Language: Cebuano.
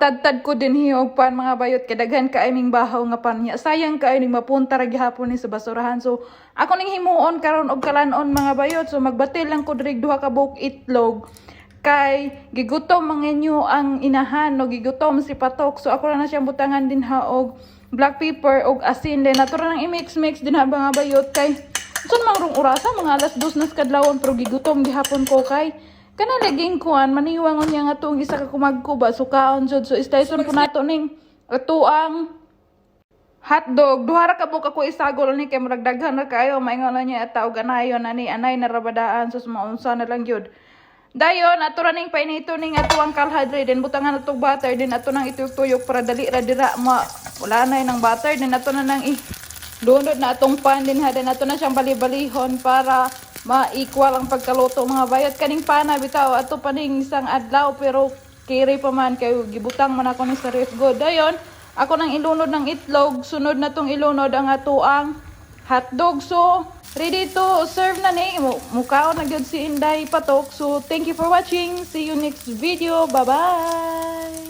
Magtadtad ko din og pan, mga bayot, kay daghan kaayo ming bahaw nga pan niya. Sayang kaayo ning mapunta ra gihapon ni sa basurahan. So ako ning himuon karon og kalanon, mga bayot. So magbatil lang ko diri duha ka buok itlog kay gigutom mga inyo ang inahan no, gigutom si Patok. So ako ra na siyang butangan din ha og black pepper og asin, then ato ra nang i-mix mix din ha, mga bayot, kay unsa man rong orasa, mga alas 2 na sa kadlawon, pero gigutom gihapon ko kay kana laging kuan maniwang unya nga tuong isa ka kumagko ba, so kaon jud. So slice po nato ning ato ang hotdog. Duha ra ka buok ako isagol ni kay murag daghan ra kaayo. Maingon na niya at og anayon ani anay narabadaan, so maunsa na lang gyud. Dayon ato ra ning painito ning ato ang kalhadre, then butangan natong butter, din ato nang ituyok-tuyok para dali ra dira ma wala na ng butter. Then ato na nang i lunod na atong pan din ha, then ato na siyang bali-balihon para ma-equal ang pagkaluto, mga bayot. Kaning pana bitaw ato pa ning isang adlaw, pero kiri pa man kay gibutang man ako ni sa ref good. Dayon ako nang ilunod ng itlog, sunod na tong ilunod ang ato ang hotdog. So ready to serve na ni. Mukaon na gyud si Inday Patok. So thank you for watching. See you next video. Bye bye.